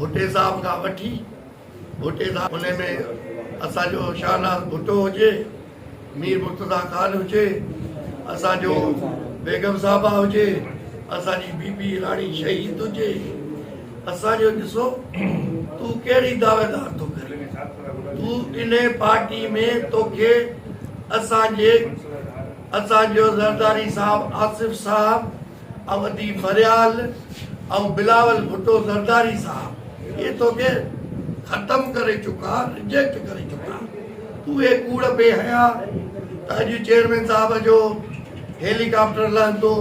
ڀٽي صاحب کان وٺي ڀٽي صاحب ان ۾ اسان جو شاهناز ڀٽو هجي، مير مرتضيٰ خان هجي، اسان جو بيگم صاحبه هجي، اسان جي بي بي راڻي شهيد هجي، اسان جو ڏسو تون ڪهڙي دعويدار ٿو ڪرين، تون انهي پارٽي ۾ توکي اسان جي اسان جو زرداري صاحب، آصف صاحب ۽ ادي فريال ۽ بلاول ڀٽو زرداري صاحب اهي توکي ختم ڪري چڪا رجيڪٽ ڪري چڪا تون اهي ڪوڙ پئي هنيا ته اڄ چيئرمين صاحب جو هيليڪاپٽر لهندو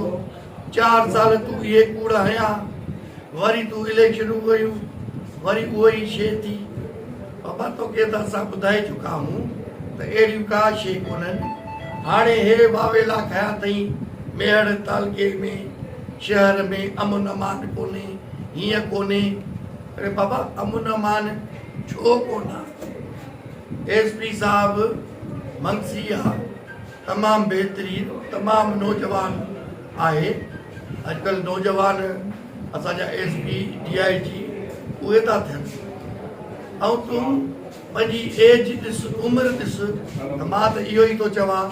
چار سال تون اهي ڪوڙ هنيا وري تون اليڪشنون ويون وري اهو ئي شي ٿي بابا توکي ته اسان ٻڌائي چڪا آهيون ته اهڙيون ڪا شي ڪونهن هاڻي هي واويلا کنيا اٿئي ميهڙ تعلقي ۾ شهر ۾ امن امان ڪونهي هيئن ڪونهي اڙي بابا امن امان ڇو ڪونه ايس پي صاحب منگسي آ تمام بهترين تمام نوجوان آهي اڄڪلهه نوجوان اسان جا ايس پي ڊي I جي اهي ٿا ٿين ۽ تون پنهنجي ايج ڏس عمر ڏس ته مان ته اهو ئي ٿو چوان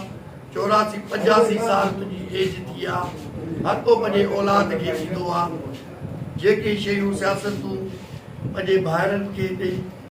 84 85 سال تنهنجي ايج ٿي آ هر ڪو پنهنجي اولاد کي ڏيندو آ جيڪي شيون سياستون پنهنجي ڀائرن کي ڏئي.